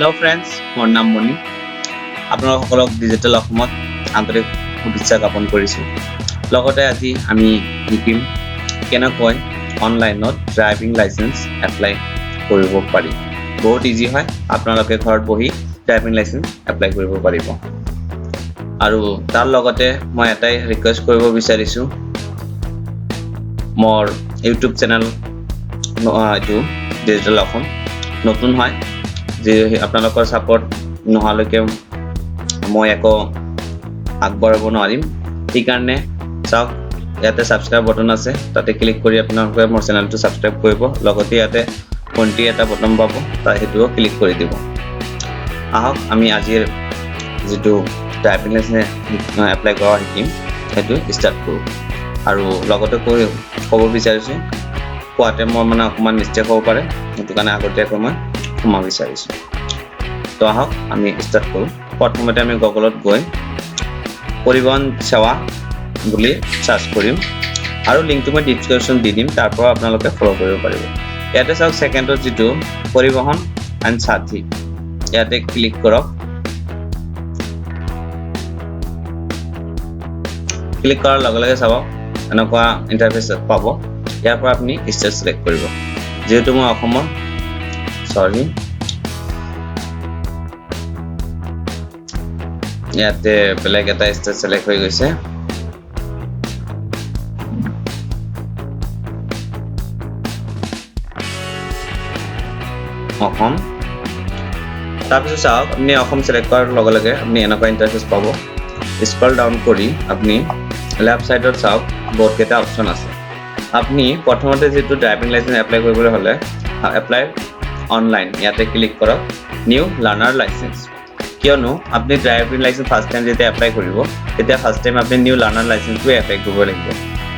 Hello' friends, মোৰ নাম মণি। আপোনালোক সকলক ডিজিটেল অসমত আন্তৰিক শুভেচ্ছা জ্ঞাপন কৰিছোঁ। লগতে আজি আমি শিকিম কেনেকৈ অনলাইনত ড্ৰাইভিং লাইচেঞ্চ এপ্লাই কৰিব পাৰি। বহুত ইজি হয়, আপোনালোকে ঘৰত বহি ড্ৰাইভিং লাইচেঞ্চ এপ্লাই কৰিব পাৰিব। আৰু তাৰ লগতে মই এটাই ৰিকুৱেষ্ট কৰিব বিচাৰিছোঁ, মোৰ ইউটিউব চেনেল এইটো ডিজিটেল অসম নতুন হয়, যি আপোনালোকৰ ছাপৰ্ট নোহোৱালৈকে মই একো আগবঢ়াব নোৱাৰিম। সেইকাৰণে চাওক, ইয়াতে ছাবস্ক্ৰাইব বটন আছে, তাতে ক্লিক কৰি আপোনালোকে মোৰ চেনেলটো ছাবস্ক্ৰাইব কৰিব। লগতে ইয়াতে ঘণ্টি এটা বটন পাব, তাত সেইটোও ক্লিক কৰি দিব। আহক আমি আজিৰ যিটো ড্ৰাইভিং লাইচেঞ্চ এপ্লাই কৰা শিকিম সেইটো ষ্টাৰ্ট কৰোঁ। আৰু লগতে ক'ব বিচাৰিছোঁ, কোৱাতে মোৰ মানে অকণমান মিষ্টেক হ'ব পাৰে, সেইটো কাৰণে আগতীয়াকৈ মই ক্ষমা বিচাৰিছোঁ। তো আহক আমি ষ্টাৰ্ট কৰোঁ। প্ৰথমতে আমি গুগলত গৈ পৰিবহণ সেৱা বুলি চাৰ্চ কৰিম আৰু লিংকটো মই ডিছক্ৰিপশ্যন দি দিম, তাৰ পৰা আপোনালোকে ফ'ল' কৰিব পাৰিব। ইয়াতে চাওক ছেকেণ্ডত যিটো পৰিবহণ এণ্ড সাথী, ইয়াতে ক্লিক কৰক। ক্লিক কৰাৰ লগে লগে চাব এনেকুৱা ইণ্টাৰফেচ পাব। ইয়াৰ পৰা আপুনি ষ্টেট চিলেক্ট কৰিব। যিহেতু মই অসমৰ, চৰি, ইয়াতে বেলেগ এটা ষ্টেট চিলেক্ট হৈ গৈছে। অসম। তাৰপিছত চাওক আপুনি অসম চিলেক্ট কৰাৰ লগে লগে আপুনি এনেকুৱা ইণ্টাৰফেচ পাব। স্ক্ৰল ডাউন কৰি আপুনি লেফ্ট ছাইডত চাওক বহুতকেইটা অপশ্যন আছে। আপুনি প্ৰথমতে যিটো ড্ৰাইভিং লাইচেঞ্চ এপ্লাই কৰিবলৈ হ'লে এপ্লাই অনলাইন ইয়াতে ক্লিক কৰক, নিউ লাৰ্ণাৰ লাইচেঞ্চ। কিয়নো আপুনি ড্ৰাইভিং লাইচেঞ্চ ফাৰ্ষ্ট টাইম যেতিয়া এপ্লাই কৰিব, তেতিয়া ফাৰ্ষ্ট টাইম আপুনি নিউ লাৰ্ণাৰ লাইচেঞ্চটোৱে এপ্লাই কৰিব লাগিব।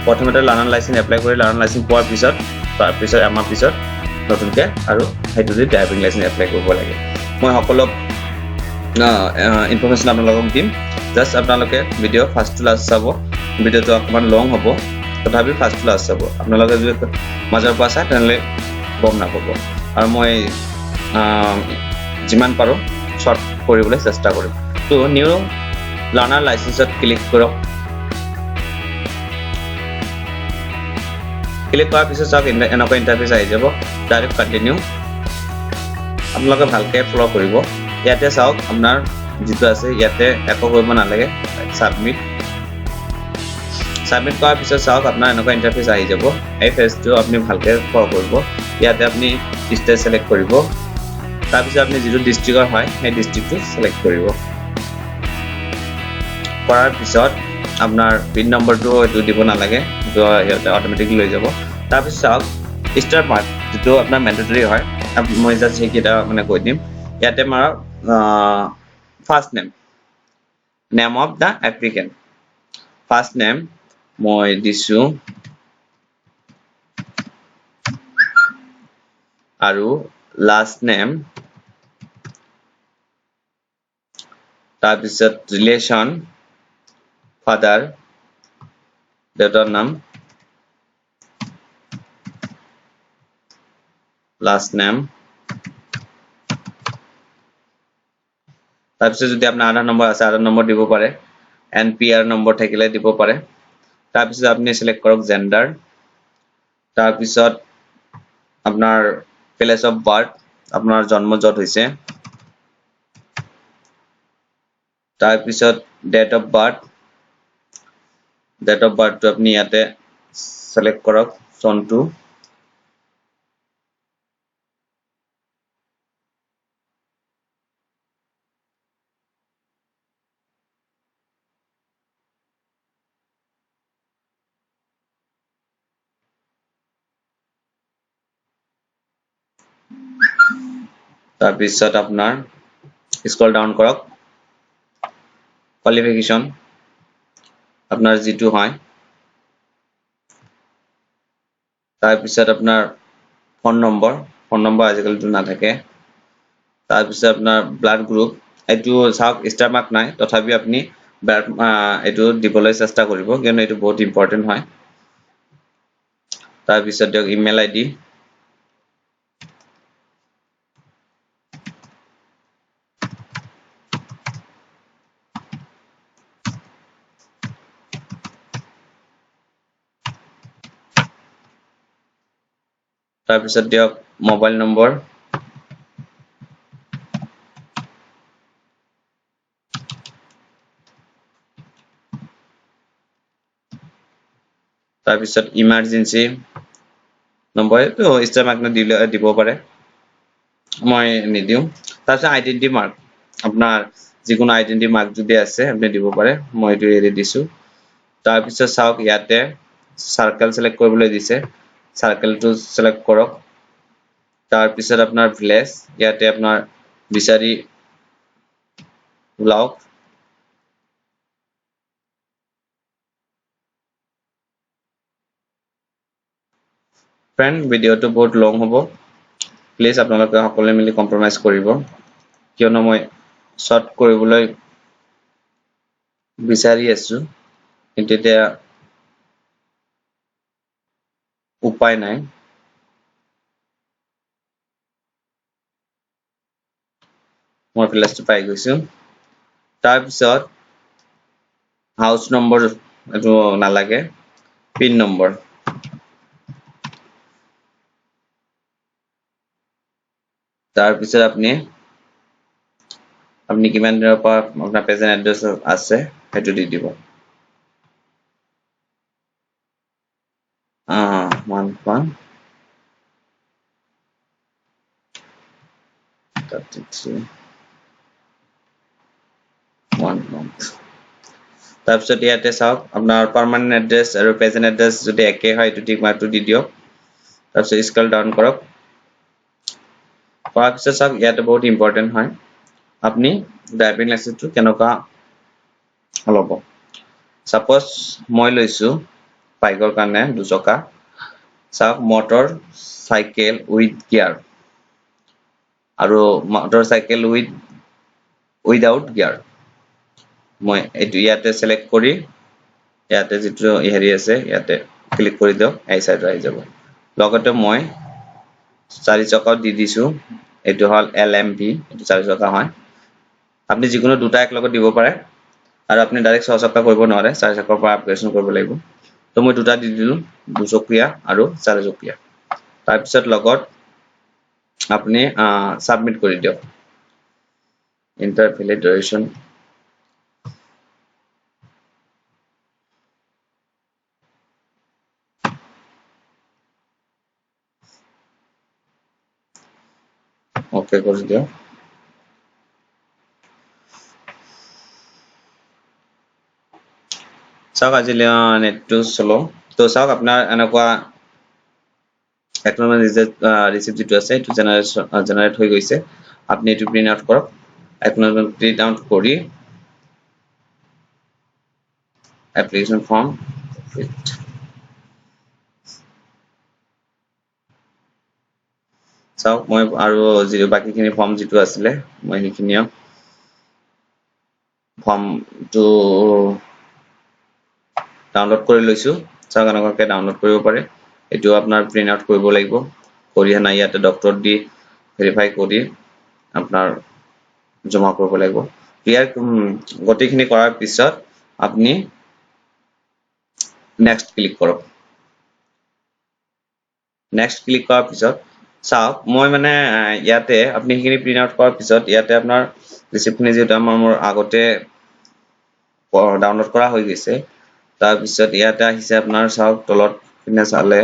প্ৰথমতে লাৰ্ণাৰ লাইচেঞ্চ এপ্লাই কৰি লাৰ্ণাৰ লাইচেঞ্চ পোৱাৰ পিছত, তাৰপিছত এমাহ পিছত নতুনকৈ আৰু সেইটো দি ড্ৰাইভিং লাইচেঞ্চ এপ্লাই কৰিব লাগে। মই সকলো ইনফৰ্মেশ্যন আপোনালোকক দিম। জাষ্ট আপোনালোকে ভিডিঅ' ফাৰ্ষ্ট টু লাষ্ট চাব। ভিডিঅ'টো অকণমান লং হ'ব, তথাপি ফাৰ্ষ্ট টু লাষ্ট চাব। আপোনালোকে যদি মাজৰ পৰা চায় তেনেহ'লে গম নাপাব। আৰু মই যিমান পাৰোঁ শ্বৰ্ট কৰিবলৈ চেষ্টা কৰিম। তো নিউ লাৰ্ণাৰ লাইচেঞ্চত ক্লিক কৰক। ক্লিক কৰাৰ পিছত চাওক এনেকুৱা ইণ্টাৰফেচ আহি যাব। ডাইৰেক্ট কণ্টিনিউ, আপোনালোকে ভালকৈ ফ'ল' কৰিব। ইয়াতে চাওক আপোনাৰ যিটো আছে ইয়াতে একো কৰিব নালাগে, ছাবমিট। ছাবমিট কৰাৰ পিছত চাওক আপোনাৰ এনেকুৱা ইণ্টাৰফেচ আহি যাব। এই ফেজটো আপুনি ভালকৈ ফ'ল' কৰিব। ইয়াতে আপুনি ষ্টেট চিলেক্ট কৰিব। তাৰপিছত আপুনি যিটো ডিষ্ট্ৰিক্টৰ হয় সেই ডিষ্ট্ৰিক্টটো চিলেক্ট কৰিব। কৰাৰ পিছত আপোনাৰ পিন নম্বৰটো এইটো দিব নালাগে, সেইটো সিহঁতে অট'মেটিকলি লৈ যাব। তাৰপিছত চাওক ষ্টাৰ মাৰ্ক যিটো আপোনাৰ মেণ্ডেটৰী হয়, মই জাষ্ট সেইকেইটা মানে কৈ দিম। ইয়াতে মাৰক first name, name of the applicant. First name মই দিছোঁ আৰু লাষ্ট নেম, তাৰপিছত ৰিলেশ্যন ফাদাৰ, দেউতাৰ নাম, লাষ্ট নেম। তাৰপিছত যদি আপোনাৰ আধাৰ নম্বৰ আছে আধাৰ নম্বৰ দিব পাৰে, এন পি আৰ নম্বৰ থাকিলে দিব পাৰে। তাৰপিছত আপুনি চিলেক্ট কৰক জেণ্ডাৰ, তাৰপিছত আপোনাৰ প্লেচ অফ বাৰ্থ, আপোনাৰ জন্ম য'ত হৈছে, তাৰপিছত date of birth, date of বাৰ্থটো আপুনি ইয়াতে চিলেক্ট কৰক, চনটো। তাৰপিছত আপোনাৰ স্ক্ৰল ডাউন কৰক, কোৱালিফিকেশ্যন আপোনাৰ যিটো হয়, তাৰপিছত আপোনাৰ ফোন নম্বৰ, ফোন নম্বৰ আজিকালিতো নাথাকে। তাৰপিছত আপোনাৰ ব্লাড গ্ৰুপ, এইটো চাওক ষ্টাৰ মাৰ্ক নাই, তথাপি আপুনি ব্লাড এইটো দিবলৈ চেষ্টা কৰিব, কিয়নো এইটো বহুত ইম্পৰ্টেণ্ট হয়। তাৰপিছত দিয়ক ইমেইল আই ডি, তাৰপিছত দিয়ক মোবাইল নম্বৰ। তাৰপিছত ইমাৰ্জেঞ্চি নম্বৰ, এইটো ষ্টাৰ মাৰ্ক দিলে দিব পাৰে, মই নিদিওঁ। তাৰপিছত আইডেণ্টি মাৰ্ক, আপোনাৰ যিকোনো আইডেণ্টি মাৰ্ক যদি আছে আপুনি দিব পাৰে, মই এইটো এৰি দিছোঁ। তাৰপিছত চাওক ইয়াতে চাৰ্কেল চিলেক্ট কৰিবলৈ দিছে, চাৰ্কেলটো চিলেক্ট কৰক। তাৰপিছত আপোনাৰ ভিলেজ, ইয়াতে আপোনাৰ বিচাৰি ওলাওক। ফ্ৰেণ্ড, ভিডিঅ'টো বহুত লং হ'ব, প্লিজ আপোনালোকে সকলোৱে মিলি কম্প্ৰমাইজ কৰিব, কিয়নো মই শ্বৰ্ট কৰিবলৈ বিচাৰি আছোঁ, কিন্তু এতিয়া উপায় নাই। মই ভিলেজটো পাই গৈছোঁ। তাৰপিছত হাউচ নম্বৰ এইটো নালাগে, পিন নম্বৰ। তাৰপিছত আপুনি আপুনি কিমান দিনৰ পৰা আপোনাৰ প্ৰেজেণ্ট এড্ৰেছ আছে সেইটো দি দিব। 1 1 33 1 month। তাৰপিছত ইয়াতে চাওক আপোনাৰ পাৰ্মানেণ্ট এড্ৰেছ আৰু প্ৰেজেণ্ট এড্ৰেছ যদি একে হয় এইটো টিক মাৰ্কটো দি দিয়ক। তাৰপিছত স্ক্ৰল ডাউন কৰক। কৰাৰ পিছত চাওক ইয়াতে বহুত ইম্পৰ্টেণ্ট হয়, আপুনি ড্ৰাইভিং লাইচেন্সটো কেনেকুৱা ল'ব। ছাপ'জ মই লৈছোঁ বাইকৰ কাৰণে দুচকা, চাওক মটৰ চাইকেল উইথ গিয়াৰ আৰু মটৰ চাইকেল উইদাউট গিয়াৰ। মই এইটো ইয়াতে চিলেক্ট কৰি ইয়াতে যিটো হেৰি আছে ইয়াতে ক্লিক কৰি দিয়ক, এই চাইডত আহি যাব। লগতে মই চাৰি চকাও দি দিছোঁ, এইটো হ'ল এল এম ভি, এইটো চাৰি চকা হয়। আপুনি যিকোনো দুটা একেলগত দিব পাৰে, আৰু আপুনি ডাইৰেক্ট ছয় চকা কৰিব নোৱাৰে, চাৰি চকাৰ পৰা আপগ্ৰেডেশ্যন কৰিব লাগিব। তো মই দুটা দি দিলোঁ, দুচকীয়া আৰু চাৰিচকীয়া। তাৰপিছত লগত আপুনি ছাবমিট কৰি দিয়ক। ইণ্টাৰ ভেলিডেশ্যন অ'কে কৰি দিয়ক। চাওক আজি নেটটো স্ল'। তো চাওক আপোনাৰ এনেকুৱা একনলেজমেণ্ট ৰিচিপ্ট যিটো আছে সেইটো জেনেৰেট হৈ গৈছে। আপুনি এইটো প্ৰিণ্ট আউট কৰক। একনলেজমেণ্ট প্ৰিণ্ট আউট কৰি এপ্লিকেশ্যন ফৰ্ম চাওক। মই আৰু যিটো বাকীখিনি ফৰ্ম যিটো আছিলে মই সেইখিনিও ফৰ্মটো ডাউনলোড কৰি লৈছোঁ। চাওক এনেকুৱাকৈ ডাউনলোড কৰিব পাৰে। এইটো আপোনাৰ প্ৰিণ্ট আউট কৰিব লাগিব, কৰি নাই ইয়াতে ডক্টৰ দি ভেৰিফাই কৰি আপোনাৰ জমা কৰিব লাগিব। ইয়াৰ গোটেইখিনি কৰাৰ পিছত আপুনি নেক্সট ক্লিক কৰক। নেক্সট ক্লিক কৰাৰ পিছত চাওক মই মানে ইয়াতে আপুনি সেইখিনি প্ৰিণ্ট আউট কৰাৰ পিছত ইয়াতে আপোনাৰ ৰিচিপ্টখিনি যিহেতু আমাৰ মোৰ আগতে ডাউনলোড কৰা হৈ গৈছে। তাৰপিছত ইয়াতে আহিছে আপোনাৰ চাওক তলত পিনে চালে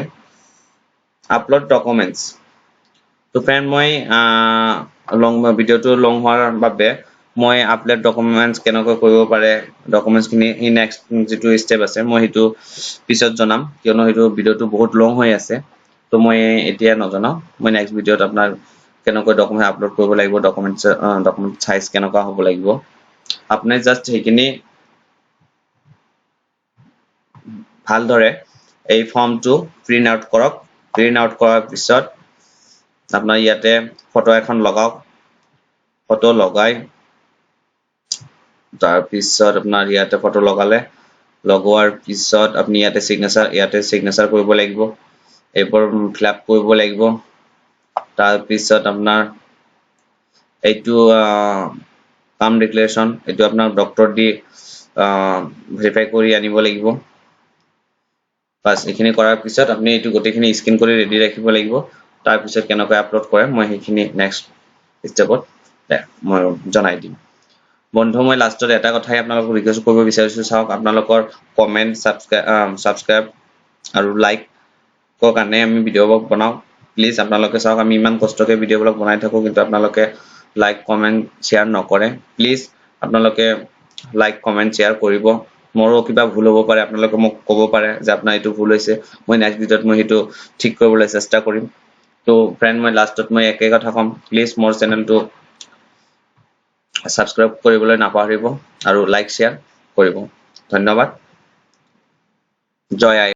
আপলোড ডকুমেণ্টছ। তো ফ্ৰেণ্ড, মই লং ভিডিঅ'টো লং হোৱাৰ বাবে মই আপলোড ডকুমেণ্টছ কেনেকৈ কৰিব পাৰে, ডকুমেণ্টছখিনি নেক্সট যিটো ষ্টেপ আছে মই সেইটো পিছত জনাম, কিয়নো সেইটো ভিডিঅ'টো বহুত লং হৈ আছে। তো মই এতিয়া নজনাওঁ, মই নেক্সট ভিডিঅ'ত আপোনাৰ কেনেকৈ ডকুমেণ্ট আপলোড কৰিব লাগিব, ডকুমেণ্ট চাইজ কেনেকুৱা হ'ব লাগিব, আপুনি জাষ্ট সেইখিনি ভালদৰে এই ফৰ্মটো প্ৰিণ্ট আউট কৰক। প্ৰিণ্ট আউট কৰাৰ পিছত আপোনাৰ ইয়াতে ফটো এখন লগাওক। ফটো লগাই তাৰপিছত আপোনাৰ ইয়াতে ফটো লগালে, লগোৱাৰ পিছত আপুনি ইয়াতে চিগনেচাৰ কৰিব লাগিব, এইবোৰ ফিল আপ কৰিব লাগিব। তাৰপিছত আপোনাৰ এইটো কাম ডিক্লেৰেশ্যন, এইটো আপোনাৰ ডক্টৰ দি ভেৰিফাই কৰি আনিব লাগিব। বাছ এইখিনি কৰাৰ পিছত আপুনি এইটো গোটেইখিনি স্কেন কৰি ৰেডি ৰাখিব লাগিব। তাৰপিছত কেনেকৈ আপলোড কৰে, মই সেইখিনি নেক্সট ষ্টেপত মই জনাই দিম। বন্ধু, মই লাষ্টত এটা কথাই আপোনালোকক ৰিকুৱেষ্ট কৰিব বিচাৰিছোঁ। চাওক, আপোনালোকৰ কমেণ্ট, ছাবস্ক্ৰাইব আৰু লাইকৰ কাৰণে আমি ভিডিঅ'বিলাক বনাওঁ। প্লিজ আপোনালোকে চাওক, আমি ইমান কষ্টকৈ ভিডিঅ'বিলাক বনাই থাকোঁ, কিন্তু আপোনালোকে লাইক, কমেণ্ট, শ্বেয়াৰ নকৰে। প্লিজ আপোনালোকে লাইক, কমেণ্ট, শ্বেয়াৰ কৰিব। মোৰো কিবা ভুল হ'ব পাৰে, আপোনালোকে মোক ক'ব পাৰে যে আপোনাৰ এইটো ভুল হৈছে। মই নেক্সট ভিডিঅ'ত মই সেইটো ঠিক কৰিবলৈ চেষ্টা কৰিম। ত' ফ্ৰেণ্ড, মই লাষ্টত মই একে কথা ক'ম, প্লিজ মোৰ চেনেলটো ছাবস্ক্ৰাইব কৰিবলৈ নাপাহৰিব আৰু লাইক, শ্বেয়াৰ কৰিব। ধন্যবাদ। জয় আই।